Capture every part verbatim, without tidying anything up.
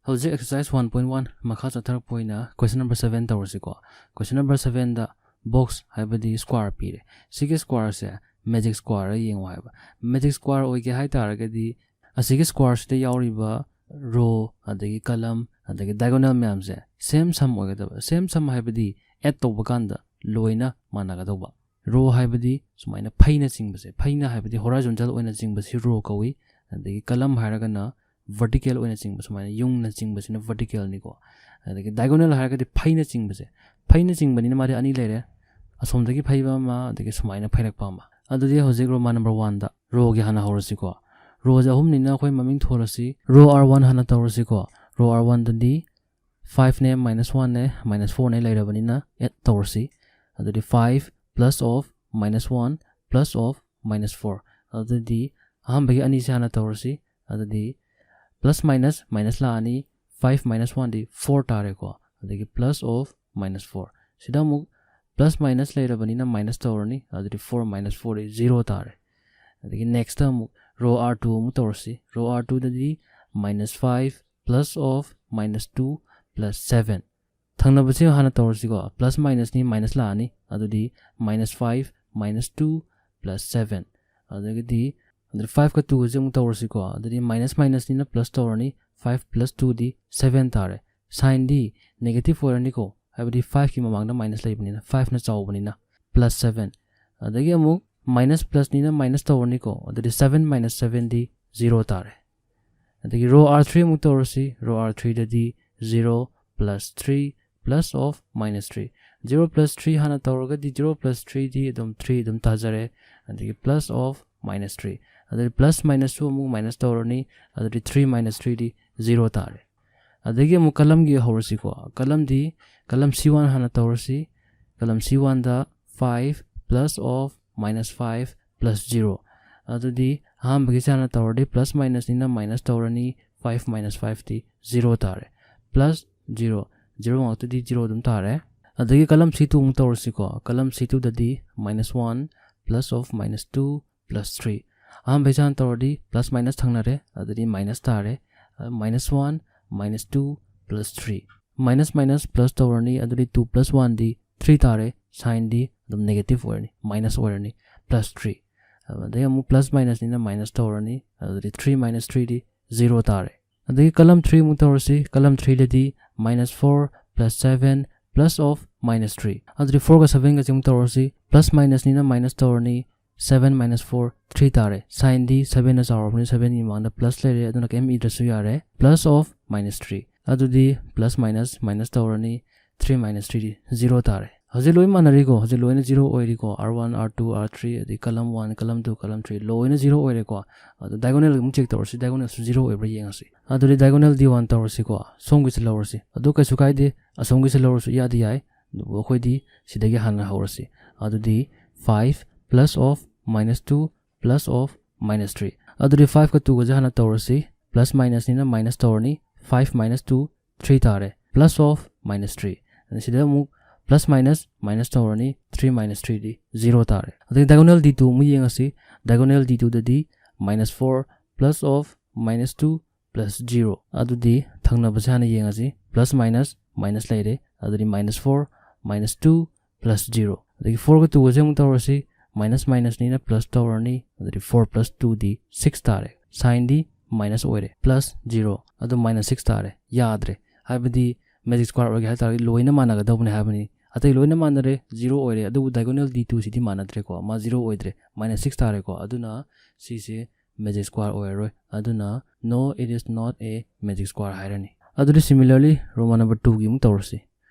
ꯍꯧꯖꯤꯛ exercise one point one ꯃꯈꯥ ꯆꯠꯊꯔꯛꯄ ꯑꯣꯏꯅ question number seven ꯇꯧꯔꯁꯤꯀꯣ꯫ Question number sevenꯗ box ꯍꯥꯏꯕꯗꯤ square ꯄꯤꯔꯦ꯫ ꯁꯤꯒꯤ squareꯁꯦ magic square ꯌꯦꯡꯉꯨ ꯍꯥꯏꯕ꯫ Magic square ꯑꯣꯏꯒꯦ ꯍꯥꯏ ꯇꯥꯔꯒꯗꯤ ꯑꯁꯤꯒꯤ squareꯁꯤꯗ ꯌꯥꯎꯔꯤꯕ row, ꯑꯗꯒꯤ column, ꯑꯗꯒꯤ diagonal ꯃꯌꯥꯝꯁꯦ same sum ꯑꯣꯏꯒꯗꯕ꯫ Same sum ꯍꯥꯏꯕꯗꯤ add ꯇꯧꯕ ꯀꯥꯟꯗ ꯂꯣꯏꯅ ꯃꯥꯟꯅꯒꯗꯧꯕ꯫ Row ꯍꯥꯏꯕꯗꯤ ꯁꯨꯃꯥꯏꯅ ꯐꯩꯅ ꯆꯤꯡꯕꯁꯦ, ꯐꯩꯅ ꯍꯥꯏꯕꯗꯤ horizontal ꯑꯣꯏꯅ ꯆꯤꯡꯕꯁꯤ row ꯀꯧꯏ꯫ ꯑꯗꯒꯤ column ꯍꯥꯏꯔꯒꯅ vertical ꯑꯣꯏꯅ ꯆꯤꯡꯕ, ꯁꯨꯃꯥꯏꯅ ꯌꯨꯡꯅ ꯆꯤꯡꯕꯁꯤꯅ verticalꯅꯤꯀꯣ꯫ ꯑꯗꯒꯤ diagonal ꯍꯥꯏꯔꯒꯗꯤ ꯐꯩꯅ ꯆꯤꯡꯕꯁꯦ, ꯐꯩꯅ ꯆꯤꯡꯕꯅꯤꯅ ꯃꯥꯗꯤ ꯑꯅꯤ ꯂꯩꯔꯦ, ꯑꯁꯣꯝꯗꯒꯤ ꯐꯩꯕ ꯑꯃ, ꯑꯗꯒꯤ ꯁꯨꯃꯥꯏꯅ ꯐꯩꯔꯛꯄ ꯑꯃ꯫ ꯑꯗꯨꯗꯤ ꯍꯧꯖꯤꯛ Roman number oneꯗ rowꯒꯤ ꯍꯥꯟꯅ ꯍꯧꯔꯁꯤꯀꯣ꯫ Rowꯁꯦ ꯑꯍꯨꯝꯅꯤꯅ ꯑꯩꯈꯣꯏ ꯃꯃꯤꯡ ꯊꯣꯜꯂꯁꯤ꯫ Row R one ꯍꯥꯟꯅ ꯇꯧꯔꯁꯤꯀꯣ꯫ Row R oneꯗꯗꯤ fiveꯅꯦ, minus oneꯅꯦ, minus fourꯅꯦ ꯂꯩꯔꯕꯅꯤꯅ add ꯇꯧꯔꯁꯤ꯫ ꯑꯗꯨꯗꯤ five plus of minus one plus of minus four꯫ ꯑꯗꯨꯗꯤ ꯑꯍꯥꯟꯕꯒꯤ ꯑꯅꯤꯁꯦ ꯍꯥꯟꯅ ꯇꯧꯔꯁꯤ꯫ ꯑꯗꯨꯗꯤ plus minus minus ꯂꯥꯛꯑꯅꯤ, five minus oneꯗꯤ four ꯇꯥꯔꯦꯀꯣ꯫ ꯑꯗꯒꯤ plus of minus four꯫ ꯁꯤꯗ ꯑꯃꯨꯛ plus minus ꯂꯩꯔꯕꯅꯤꯅ minus ꯇꯧꯔꯅꯤ꯫ ꯑꯗꯨꯗꯤ four minus fourꯗꯤ zero ꯇꯥꯔꯦ꯫ ꯑꯗꯒꯤ nextꯇ ꯑꯃꯨꯛ row R two ꯑꯃꯨꯛ ꯇꯧꯔꯁꯤ꯫ Row R twoꯗꯗꯤ minus five plus of minus two plus seven꯫ ꯊꯪꯅꯕꯁꯤ ꯍꯥꯟꯅ ꯇꯧꯔꯁꯤꯀꯣ꯫ Plus minusꯅꯤ, minus ꯂꯥꯛꯑꯅꯤ꯫ ꯑꯗꯨꯗꯤ minus five minus two plus seven꯫ ꯑꯗꯒꯤꯗꯤ ꯑꯗꯨꯗꯤ fiveꯀ twoꯒꯁꯦ ꯑꯃꯨꯛ ꯇꯧꯔꯁꯤꯀꯣ꯫ ꯑꯗꯨꯗꯤ minus minusꯅꯤꯅ plus ꯇꯧꯔꯅꯤ꯫ Five plus twoꯗꯤ seven ꯇꯥꯔꯦ꯫ Signꯗꯤ negative ꯑꯣꯏꯔꯅꯤꯀꯣ, ꯍꯥꯏꯕꯗꯤ fiveꯀꯤ ꯃꯃꯥꯡꯗ minus ꯂꯩꯕꯅꯤꯅ, fiveꯅ ꯆꯥꯎꯕꯅꯤꯅ꯫ Plus seven꯫ ꯑꯗꯒꯤ ꯑꯃꯨꯛ minus plusꯅꯤꯅ minus ꯇꯧꯔꯅꯤꯀꯣ꯫ ꯑꯗꯨꯗꯤ seven minus sevenꯗꯤ zero ꯇꯥꯔꯦ꯫ ꯑꯗꯒꯤ row R three ꯑꯃꯨꯛ ꯇꯧꯔꯁꯤ꯫ Row R threeꯗꯗꯤ zero plus three plus of minus three꯫ Zero plus three ꯍꯥꯟꯅ ꯇꯧꯔꯒꯗꯤ zero plus threeꯗꯤ ꯑꯗꯨꯝ three ꯑꯗꯨꯝ ꯇꯥꯖꯔꯦ꯫ ꯑꯗꯒꯤ plus of minus three꯫ ꯑꯗꯨꯗꯤ plus minusꯁꯨ ꯑꯃꯨꯛ minus ꯇꯧꯔꯅꯤ꯫ ꯑꯗꯨꯗꯤ three minus threeꯗꯤ zero ꯇꯥꯔꯦ꯫ ꯑꯗꯒꯤ ꯑꯃꯨꯛ columnꯒꯤ ꯍꯧꯔꯁꯤꯀꯣ꯫ Columnꯗꯤ column C one ꯍꯥꯟꯅ ꯇꯧꯔꯁꯤ꯫ Column C oneꯗ five plus of minus five plus zero꯫ ꯑꯗꯨꯗꯤ ꯑꯍꯥꯟꯕꯒꯤꯁꯦ ꯍꯥꯟꯅ ꯇꯧꯔꯗꯤ plus minusꯅꯤꯅ minus ꯇꯧꯔꯅꯤ꯫ Five minus fiveꯗꯤ zero ꯇꯥꯔꯦ꯫ Plus zero꯫ Zero ꯉꯥꯛꯇꯗꯤ zero ꯑꯗꯨꯝ ꯇꯥꯔꯦ꯫ ꯑꯗꯒꯤ column C two ꯑꯃꯨꯛ ꯇꯧꯔꯁꯤꯀꯣ꯫ Column C twoꯗꯗꯤ minus one plus of minus two plus three꯫ ꯑꯍꯥꯟꯕꯩꯁꯦ ꯍꯥꯟꯅ ꯇꯧꯔꯗꯤ plus minus ꯊꯪꯅꯔꯦ, ꯑꯗꯨꯗꯤ minus ꯇꯥꯔꯦ꯫ Minus one minus two plus three. Minus minus plus ꯇꯧꯔꯅꯤ, ꯑꯗꯨꯗꯤ two plus one ꯗꯤ three ꯇꯥꯔꯦ, sign ꯗꯤ ꯑꯗꯨꯝ negative ꯑꯣꯏꯔꯅꯤ, minus ꯑꯣꯏꯔꯅꯤ, plus three. ꯑꯗꯩ ꯑꯃꯨꯛ plus minus ꯅꯤꯅ minus ꯇꯧꯔꯅꯤ, ꯑꯗꯨꯗꯤ three minus three ꯗꯤ zero ꯇꯥꯔꯦ. ꯑꯗꯒꯤ column three ꯑꯃꯨꯛ ꯇꯧꯔꯁꯤ, column three ꯗꯗꯤ minus four plus seven plus of minus three. ꯑꯗꯨꯗꯤ four ꯒ seven ꯒꯁꯦ ꯑꯃꯨꯛ ꯇꯧꯔꯁꯤ, plus minus ꯅꯤꯅ minus ꯇꯧꯔꯅꯤ, seven minus four, three ꯇꯥꯔꯦ. Sign ꯗꯤ seven ꯅ ꯆꯥꯎꯔꯕꯅꯤ, seven ꯒꯤ ꯃꯃꯥꯡꯗ plus ꯂꯩꯔꯦ, ꯑꯗꯨꯅ ꯀꯩꯝ ꯏꯗ꯭ꯔꯁꯨ ꯌꯥꯔꯦ, plus of minus three. ꯑꯗꯨꯗꯤ plus minus minus ꯇꯧꯔꯅꯤ, three minus three ꯗꯤ zero ꯇꯥꯔꯦ. ꯍꯧꯖꯤꯛ ꯂꯣꯏ ꯃꯥꯟꯅꯔꯤꯀꯣ, ꯍꯧꯖꯤꯛ ꯂꯣꯏꯅ zero ꯑꯣꯏꯔꯤꯀꯣ, R one, R two, R three, ꯑꯗꯩ column one, column two, column three ꯂꯣꯏꯅ zero ꯑꯣꯏꯔꯦꯀꯣ. ꯑꯗꯣ diagonal ꯑꯃꯨꯛ check ꯇꯧꯔꯁꯤ, diagonal ꯁꯨ zero ꯑꯣꯏꯕ꯭ꯔꯥ ꯌꯦꯡꯉꯁꯤ꯫ ꯑꯗꯨꯗꯤ diagonal D one ꯇꯧꯔꯁꯤꯀꯣ, ꯁꯣꯝꯒꯤꯁꯦ ꯂꯧꯔꯁꯤ, ꯑꯗꯨ ꯀꯩꯁꯨ ꯀꯥꯏꯗꯦ, ꯑꯁꯣꯝꯒꯤꯁꯦ ꯂꯧꯔꯁꯨ ꯏꯌꯥꯗꯤ ꯌꯥꯏ, ꯑꯗꯨꯕꯨ ꯑꯩꯈꯣꯏꯗꯤ ꯁꯤꯗꯒꯤ ꯍꯥꯟꯅ ꯍꯧꯔꯁꯤ꯫ ꯑꯗꯨꯗꯤ five plus of minus two plus of minus three꯫ ꯑꯗꯨꯗꯤ five ꯀ two ꯒꯁꯦ ꯍꯥꯟꯅ ꯇꯧꯔꯁꯤ, plus minus ꯅꯤꯅ minus ꯇꯧꯔꯅꯤ, five minus two, three ꯇꯥꯔꯦ, plus of minus three꯫ ꯑꯗ ꯁꯤꯗ ꯑꯃꯨꯛ plus minus minus ꯇꯧꯔꯅꯤ, three minus three ꯗꯤ zero ꯇꯥꯔꯦ꯫ ꯑꯗꯩ diagonal D two ꯑꯃꯨꯛ ꯌꯦꯡꯉꯁꯤ, diagonal D two ꯗꯗꯤ minus four plus of minus two plus zero꯫ ꯑꯗꯨꯗꯤ ꯊꯪꯅꯕꯁꯦ ꯍꯥꯟꯅ ꯌꯦꯡꯉꯁꯤ, plus minus minus ꯂꯩꯔꯦ, ꯑꯗꯨꯗꯤ minus four, minus two plus zero꯫ ꯑꯗꯒꯤ four ꯒ two ꯒꯁꯦ ꯑꯃꯨꯛ ꯇꯧꯔꯁꯤ, minus minus ꯅꯤꯅ plus ꯇꯧꯔꯅꯤ, ꯑꯗꯨꯗꯤ four plus two ꯗꯤ six ꯇꯥꯔꯦ, sign ꯗꯤ minus ꯑꯣꯏꯔꯦ, plus zero, ꯑꯗꯨ minus six ꯇꯥꯔꯦ, ꯌꯥꯗ꯭ꯔꯦ꯫ ꯍꯥꯏꯕꯗꯤ magic square ꯑꯣꯏꯒꯦ ꯍꯥꯏ ꯇꯥꯔꯒꯗꯤ ꯂꯣꯏꯅ ꯃꯥꯟꯅꯒꯗꯧꯕꯅꯦ ꯍꯥꯏꯕꯅꯤ꯫ ꯑꯇꯩ ꯂꯣꯏꯅ ꯃꯥꯟꯅꯔꯦ, zero ꯑꯣꯏꯔꯦ, ꯑꯗꯨꯕꯨ diagonal D two ꯁꯤꯗꯤ ꯃꯥꯟꯅꯗ꯭ꯔꯦꯀꯣ, ꯃꯥ zero ꯑꯣꯏꯗ꯭ꯔꯦ, minus six ꯇꯥꯔꯦꯀꯣ꯫ ꯑꯗꯨꯅ ꯁꯤꯁꯦ magic square ꯑꯣꯏꯔꯔꯣꯏ, ꯑꯗꯨꯅ no, it is not a magic square ꯍꯥꯏꯔꯅꯤ꯫ ꯑꯗꯨꯗꯤ similarly row number two ꯒꯤ ꯑꯃꯨꯛ ꯇꯧꯔꯁꯤ꯫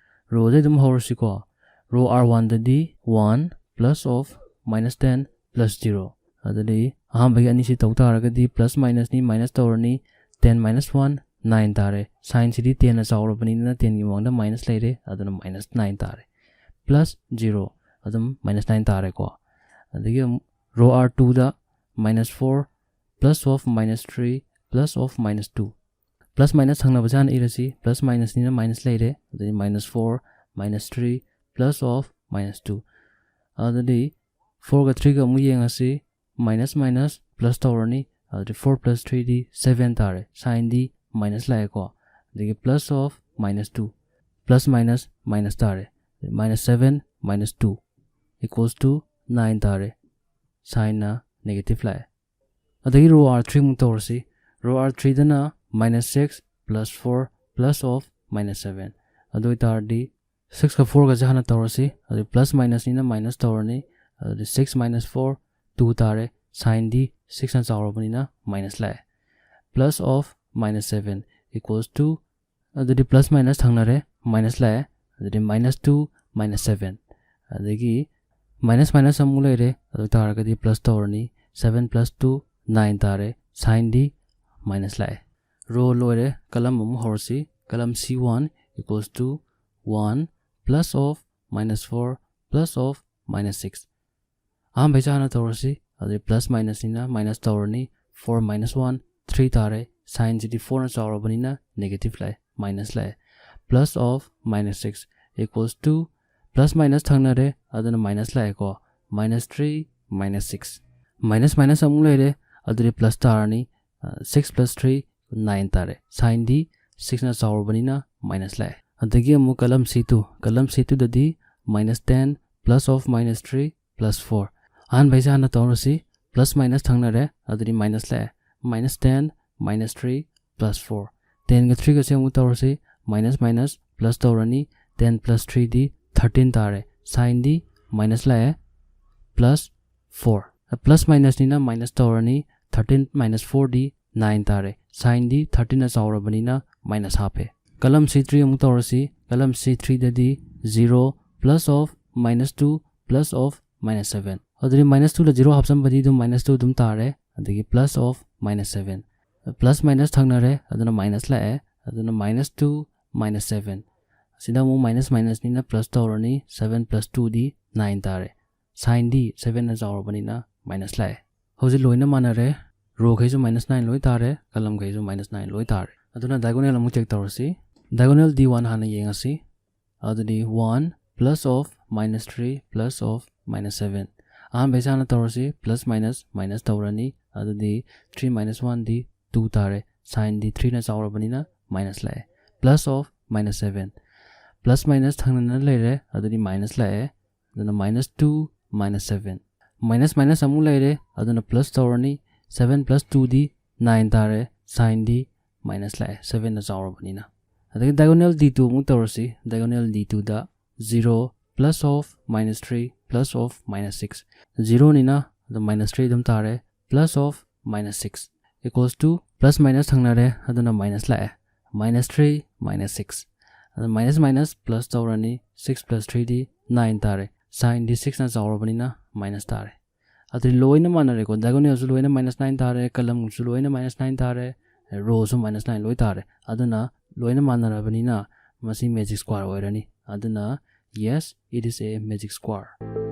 Row ꯁꯦ ꯑꯗꯨꯝ ꯍꯧꯔꯁꯤꯀꯣ, row R one ꯗꯗꯤ one plus of minus ten plus zero꯫ ꯑꯗꯨꯗꯤ ꯑꯍꯥꯟꯕꯒꯤ ꯑꯅꯤꯁꯤ ꯇꯧ ꯇꯥꯔꯒꯗꯤ plus minus ꯅꯤ, minus ꯇꯧꯔꯅꯤ, ten minus one, nine ꯇꯥꯔꯦ꯫ Sign ꯁꯤꯗꯤ ten ꯅ ꯆꯥꯎꯔꯕꯅꯤꯅ ten ꯒꯤ ꯃꯃꯥꯡꯗ minus ꯂꯩꯔꯦ, ꯑꯗꯨꯅ minus nine ꯇꯥꯔꯦ, plus zero, ꯑꯗꯨꯝ minus nine ꯇꯥꯔꯦꯀꯣ꯫ ꯑꯗꯒꯤ ꯑꯃꯨꯛ row R two the minus four plus of minus three plus of minus two꯫ Plus minus ꯊꯪꯅꯕꯁꯦ ꯍꯥꯟꯅ ꯏꯔꯁꯤ, plus minus ꯅꯤꯅ minus ꯂꯩꯔꯦ, ꯑꯗꯨꯗꯤ minus four, minus three, plus of minus two꯫ ꯑꯗꯨꯗꯤ four ꯒ three ꯒ ꯑꯃꯨꯛ ꯌꯦꯡꯉꯁꯤ, minus minus plus ꯇꯧꯔꯅꯤ, ꯑꯗꯨꯗꯤ four plus three ꯗꯤ seven ꯇꯥꯔꯦ, sign ꯗꯤ minus ꯂꯥꯛꯑꯦꯀꯣ꯫ ꯑꯗꯒꯤ plus of minus two, plus minus minus ꯇꯥꯔꯦ, minus seven minus two equals to nine ꯇꯥꯔꯦ, signꯅ negative ꯂꯥꯛꯑꯦ꯫ ꯑꯗꯒꯤ row R three ꯑꯃꯨꯛ ꯇꯧꯔꯁꯤ꯫ Row R threeꯗꯅ minus six plus four plus of minus seven꯫ ꯑꯗꯨ ꯑꯣꯏꯇꯥꯔꯗꯤ sixꯀ fourꯒꯁꯦ ꯍꯥꯟꯅ ꯇꯧꯔꯁꯤ꯫ ꯑꯗꯨ plus minusꯅꯤꯅ minus ꯇꯧꯔꯅꯤ꯫ ꯑꯗꯨꯗꯤ six minus four, two ꯇꯥꯔꯦ꯫ Signꯗꯤ sixꯅ ꯆꯥꯎꯔꯕꯅꯤꯅ minus ꯂꯥꯛꯑꯦ꯫ Plus of minus seven equals to, ꯑꯗꯨꯗꯤ plus minus ꯊꯪꯅꯔꯦ, minus ꯂꯥꯛꯑꯦ꯫ ꯑꯗꯨꯗꯤ minus two minus seven꯫ ꯑꯗꯒꯤ minus minus ꯑꯃꯨꯛ ꯂꯩꯔꯦ, ꯑꯗꯨ ꯇꯥꯔꯒꯗꯤ plus ꯇꯧꯔꯅꯤ꯫ Seven plus two, nine ꯇꯥꯔꯦ꯫ Signꯗꯤ minus ꯂꯥꯛꯑꯦ꯫ Row ꯂꯣꯏꯔꯦ, column ꯑꯃꯨꯛ ꯍꯧꯔꯁꯤ꯫ Column C one equals to one plus of minus four plus of minus six꯫ ꯑꯍꯥꯟꯕꯩꯁꯦ ꯍꯥꯟꯅ ꯇꯧꯔꯁꯤ꯫ ꯑꯗꯨꯗꯤ plus minusꯅꯤꯅ minus ꯇꯧꯔꯅꯤ꯫ Four minus one, three ꯇꯥꯔꯦ꯫ Signꯁꯤꯗꯤ fourꯅ ꯆꯥꯎꯔꯕꯅꯤꯅ negative ꯂꯥꯛꯑꯦ, minus ꯂꯥꯛꯑꯦ꯫ Plus of minus six equals to, plus minus ꯊꯪꯅꯔꯦ, ꯑꯗꯨꯅ minus ꯂꯥꯛꯑꯦꯀꯣ꯫ Minus three minus six꯫ Minus minus ꯑꯃꯨꯛ ꯂꯩꯔꯦ, ꯑꯗꯨꯗꯤ plus ꯇꯥꯔꯅꯤ꯫ Six plus three, nine ꯇꯥꯔꯦ꯫ Signꯗꯤ sixꯅ ꯆꯥꯎꯔꯕꯅꯤꯅ minus ꯂꯥꯛꯑꯦ꯫ ꯑꯗꯒꯤ ꯑꯃꯨꯛ column C two, column C twoꯗꯗꯤ minus ten plus of minus three plus four꯫ ꯑꯍꯥꯟꯕꯩꯁꯦ ꯍꯥꯟꯅ ꯇꯧꯔꯁꯤ꯫ Plus minus ꯊꯪꯅꯔꯦ, ꯑꯗꯨꯗꯤ minus ꯂꯥꯛꯑꯦ꯫ Minus ten minus three plus four꯫ Tenꯒ threeꯒꯁꯦ ꯑꯃꯨꯛ ꯇꯧꯔꯁꯤ꯫ Minus minus plus ꯇꯧꯔꯅꯤ꯫ Ten plus threeꯗꯤ thirteen ꯇꯥꯔꯦ꯫ Signꯗꯤ minus ꯂꯥꯛꯑꯦ, plus four꯫ Plus minusꯅꯤꯅ minus ꯇꯧꯔꯅꯤ꯫ Thirteen minus fourꯗꯤ nine ꯇꯥꯔꯦ꯫ Signꯗꯤ thirteenꯅ ꯆꯥꯎꯔꯕꯅꯤꯅ minus ꯍꯥꯞꯄꯦ꯫ Column C three ꯑꯃꯨꯛ ꯇꯧꯔꯁꯤ꯫ Column C threeꯗꯗꯤ zero plus of minus two plus of minus seven꯫ ꯑꯗꯨꯗꯤ minus twoꯗ zero ꯍꯥꯞꯆꯟꯕꯗꯤ ꯑꯗꯨꯝ minus two ꯑꯗꯨꯝ ꯇꯥꯔꯦ꯫ ꯑꯗꯒꯤ plus of minus seven꯫ Plus minus ꯊꯪꯅꯔꯦ, ꯑꯗꯨꯅ minus ꯂꯥꯛꯑꯦ꯫ ꯑꯗꯨꯅ minus two minus seven꯫ ꯑꯁꯤꯗ ꯑꯃꯨꯛ minus minusꯅꯤꯅ plus ꯇꯧꯔꯅꯤ꯫ Seven plus twoꯗꯤ nine ꯇꯥꯔꯦ꯫ Signꯗꯤ sevenꯅ ꯆꯥꯎꯔꯕꯅꯤꯅ minus ꯂꯥꯛꯑꯦ꯫ ꯍꯧꯖꯤꯛ ꯂꯣꯏꯅ ꯃꯥꯟꯅꯔꯦ꯫ Rowꯈꯩꯁꯨ minus nine ꯂꯣꯏ ꯇꯥꯔꯦ, columnꯈꯩꯁꯨ minus nine ꯂꯣꯏ ꯇꯥꯔꯦ꯫ ꯑꯗꯨꯅ diagonal ꯑꯃꯨꯛ check ꯇꯧꯔꯁꯤ꯫ Diagonal D one ꯍꯥꯟꯅ ꯌꯦꯡꯉꯁꯤ꯫ ꯑꯗꯨꯗꯤ one plus of minus three plus of minus seven꯫ ꯑꯍꯥꯟꯕꯩꯁꯦ ꯍꯥꯟꯅ ꯇꯧꯔꯁꯤ꯫ Plus minus minus ꯇꯧꯔꯅꯤ꯫ ꯑꯗꯨꯗꯤ three minus oneꯗꯤ two ꯇꯥꯔꯦ꯫ Signꯗꯤ threeꯅ ꯆꯥꯎꯔꯕꯅꯤꯅ minus ꯂꯥꯛꯑꯦ, plus of minus seven. Plus minus ꯊꯪꯅꯅ ꯂꯩꯔꯦ, ꯑꯗꯨꯗꯤ minus ꯂꯥꯛꯑꯦ, ꯑꯗꯨꯅ minus two minus seven. Minus minus ꯑꯃꯨꯛ ꯂꯩꯔꯦ, ꯑꯗꯨꯅ plus ꯇꯧꯔꯅꯤ, seven plus two ꯗꯤ nine ꯇꯥꯔꯦ, sign ꯗꯤ minus ꯂꯥꯛꯑꯦ, seven ꯅ ꯆꯥꯎꯔꯕꯅꯤꯅ꯫ ꯑꯗꯒꯤ diagonal D two ꯑꯃꯨꯛ ꯇꯧꯔꯁꯤ, diagonal D two the zero plus of minus three plus of minus six, zero ꯅꯤꯅ ꯑꯗꯨꯝ minus three ꯑꯗꯨꯝ ꯇꯥꯔꯦ, plus of minus six equals to plus minus ꯊꯪꯅꯔꯦ, ꯑꯗꯨꯅ minus ꯂꯥꯛꯑꯦ, minus three minus six꯫ ꯑꯗꯨ minus minus plus ꯇꯧꯔꯅꯤ, six plus three ꯗꯤ nine ꯇꯥꯔꯦ, sign ꯗꯤ six ꯅ ꯆꯥꯎꯔꯕꯅꯤꯅ minus ꯇꯥꯔꯦ꯫ ꯑꯗꯨꯗꯤ ꯂꯣꯏꯅ ꯃꯥꯟꯅꯔꯦꯀꯣ, diagonal ꯁꯨ ꯂꯣꯏꯅ minus nine ꯇꯥꯔꯦ, column ꯁꯨ ꯂꯣꯏꯅ minus nine ꯇꯥꯔꯦ, row ꯁꯨ minus nine ꯂꯣꯏ ꯇꯥꯔꯦ꯫ ꯑꯗꯨꯅ ꯂꯣꯏꯅ ꯃꯥꯟꯅꯔꯕꯅꯤꯅ ꯃꯁꯤ magic square ꯑꯣꯏꯔꯅꯤ꯫ ꯑꯗꯨꯅ yes, it is a magic square꯫